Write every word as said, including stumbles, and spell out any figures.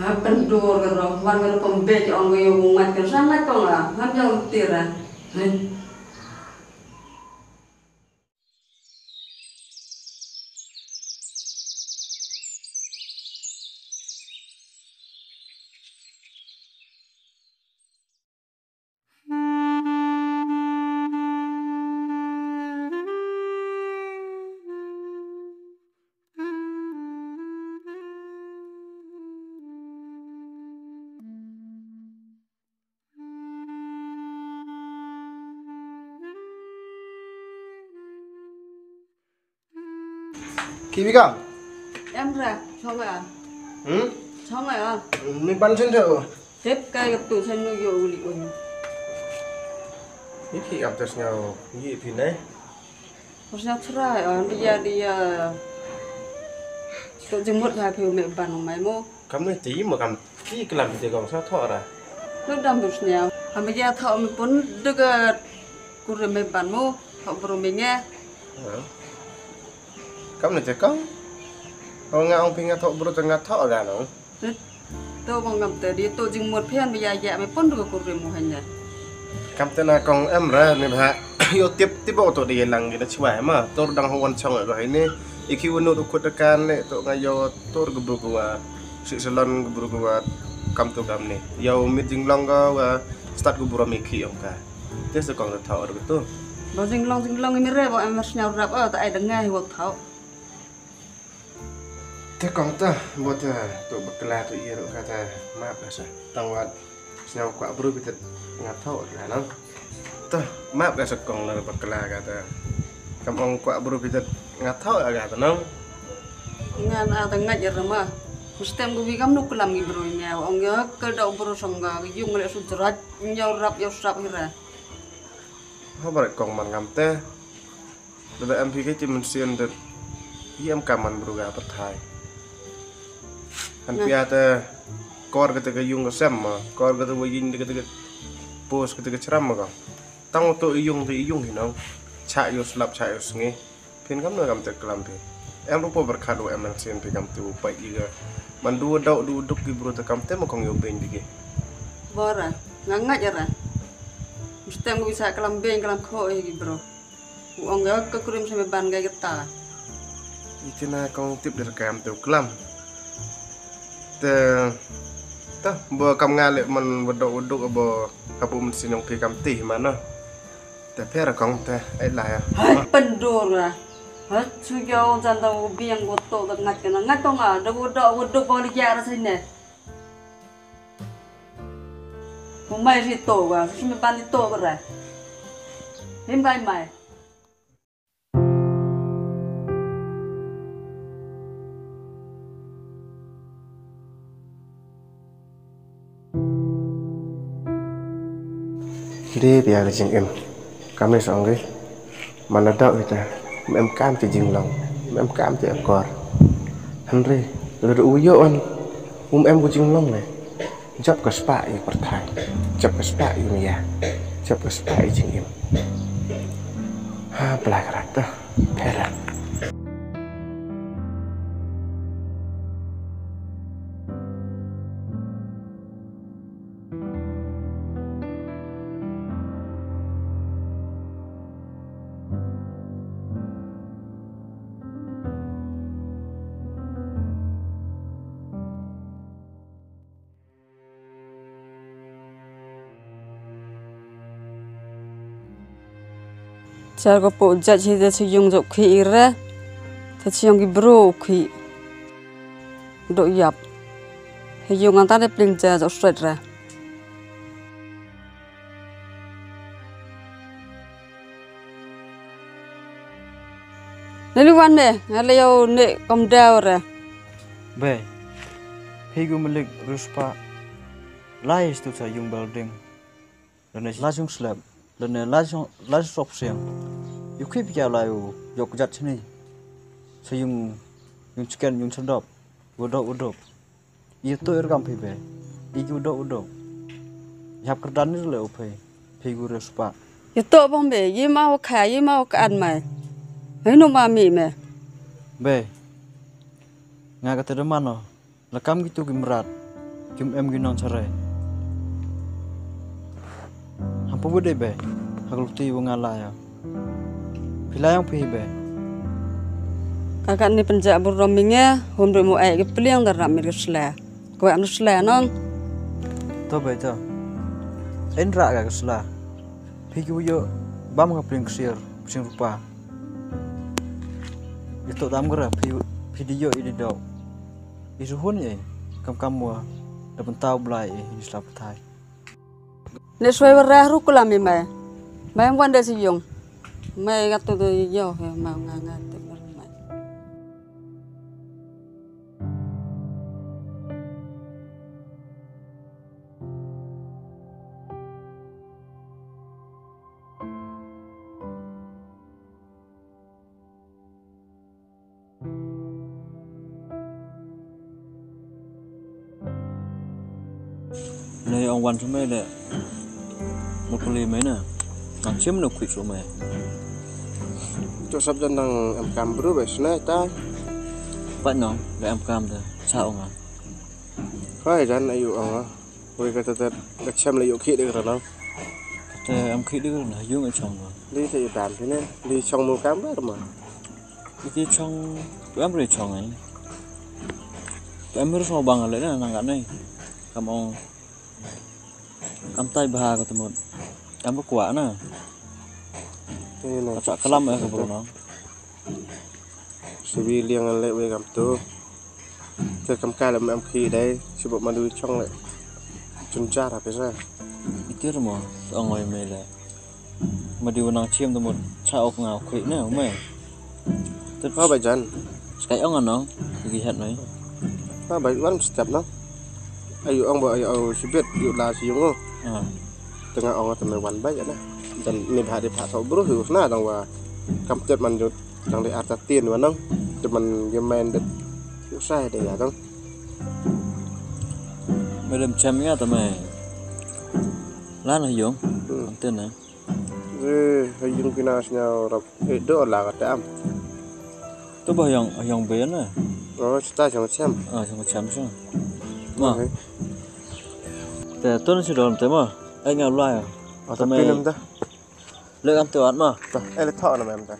Ha, pyndur ka ruh, wan ka ruh pynbeit ong ka ïoh ngat ka ruh, sa ngat ka ong, ah, ngam ïoh tira. Hei. Ki bi ka? Em ra, chong a. Hmm? Chong a. Ni pan chen the o. Tep kai ka tu san nu yo uli un. Ni ki ap tas ngau, ni pi nai. Pas na chra a, dia dia. Ko jemut ha phe me ban mai mo. Kam ne te mo kam ki klam te kong sa tho ra. Lu dam bus nya. Ham ya tho mi pun dega kure me ban mo. Tho bro me nge. Ha. Kam ne te kong. Ong nga ong phi nga tho bro te nga tho ga no. To bang kam te di to jing mot phian ya ya me pun dega kure mo hanya. Kam te na kong em ra ne bha. Yo tip tip o to di lang di na chwa ma. Tor dang ho wan chong ga ne. Iki unu to kut kan ne to nga yo tor gebru gwa. Si salon gebru gwa kam tu kam ni. Yo mit jinglong ga wa start gebru mi ki ong ka. Te se kong tho ru tu. Ba jinglong jinglong mi re ba em snya rap a ta ai dang ngai wa tho. Te kong ta bo ta to bakla to iro ka ta map ka sa. Tang wat snya kwa bru bitet nga tho la nang. Tah, map ka sa kong la bakla ka ta. Kam ong kwah bru phi tet nga thaw ka ta nang. Ngan a ta ngait ya rama. Mustem ko bi kam nuk lam ngi bru nya ong ya ka dau bru song ga yung le su jrat nyau rap yau srap hira. Ha barat kong man ngam te. Da em phi ka ti mynsiem da. Yi em ka man bru ga pathai. Han pia te kor kata ka yung ka sem ma, kor kata wa yin kata ka pos kata ka chram ma ka. Tang to i yung te i yung hi nong. Cha yo slap cha yo sngi. Phin kam na kam te klam phi. Em rupo berkat wa em sien phi kam tu pai i ga. Man du dau du duk ki bro te kam te ma kong yo ben bigi. Bora, ngangat ya ra. Mesti ngu bisa klam ben klam kho eh ki bro. U ong ga ka kurim sa me ban ga kata. Iti na kong tip der kam tu klam. Te ta bo kam nga le man wadok wadok bo habu man sinong phi kam ti mana. Te pher kong te ai la ya. Hai pendur la. Ha chu yo jan da u biang go to da ngat kana ngat to nga da go do go do bo li ya ra sine. Mo mai ri to ga, si me ban to ga ra. Him bai mai. Dei pia ka jingim. Kam ne song ge. Man la dau kita. Mem kam ti jinglong. Mem kam ti akor. Hynrei lada u ïoh wan um em ka jinglong le. Jop ka spah ïa pyrthai. Jop ka spah ïa mia. Jop ka spah ïa jingim. Ha pla ka rat ta. Pera. Char ko po jat hi de se yung jok khi ira. Te se yung ki bro khi. Dok yap. He yung anta de pling ja jok straight ra. Neli wan me, nga le yow ne kom daw re. Be, phi gu malik ruspa. Lai stu sa yung building. Lane la jong slab, lane la jong la jong sok siang. Yu khi pia la yu yok jat chini. Sa yung yung chicken yung chendop. Wodok wodok. Ïa to ir kam phi be. Ïa ki wudok wudok. Ïa hap kyrdan ni le u phi. Phi gu re spa. Ïa to bong be. Ïa ma wa kha, ïa ma wa ka an mai. Hei no ma mi me. Be. Nga ka te de mano. La kam ki tu ki mrat. Kim em ki nong charai. Ham pu bu dei be. Ha ka luti wa nga la ya. Phi la yong phi be. Ka ka ni penja bu rom mi nge, hum ru mu ai ki pliang da ram mi ka sla. Ko am sla nong. To be to. En ra ka sla. Phi ki yo bam ka pliang ksiar, pliang rupa. Ito dam ka ra phi phi di yo i di do. I su hun ye kam kam wa. Da pentaw blai i sla pathai. Ne swai wa rah ru kula mi mai. Mai wan de si yong. Mai ngat tu de yo he mai nga ngat tu mai. Nai ong wan sumai le. Mukuli mai na. Nang chim no kwit sumai. To sab jan dang em kam bru be sna ta. Pat no le em kam da. Cha ong a. Hoi jan ayu ong a. Hoi ka ta ta ka chem le yu ki de ra no. Te em ki de ra na yung a chong. Li te yu dam phi ne. Li chong mu kam ba ma. Iti chong, em ri chong ai. Em ri chong bang le na nang ka nei. Kam ong. Kam tai bha ka temut. Kam ba kwah na. Ka chak kalam eh ka bru no. Sibi liang le we kam tu. Te kam ka le em khi dai, sibu ma du chong le. Chun char ha pesa. Iti ri mo, ong oi me le. Ma di wanang chim tu mut cha ok nga ok khui ne me. Tut ha ba jan. Skai ong anong ki het noi. Ha ba wan step no. Ayu ong ba ayu au sibit yu la si yungo. Ah. Tengah ong te me wan ba jan na. Dan ni ba di pha tho bru yu sna dang wa. Kam tet man jut dang di arta tin wa nong. Te man ge main det. Yu sai de ya dang. Me dem cham ya te me. Lan ha yung. Hmm. Kam tet na. Eh, ha yung pina sñiaw rap. Eh, do la ka tam. Tu ba ha yung, ha yung be na. Oh, sta chang cham. Ah, chang cham sa. Ma. Okay. Te tu na si dol te ma. Ai nga la ya. Ah, te me. Pinam da. Le kam te wat ma. Ta, eh, le tho na mem da.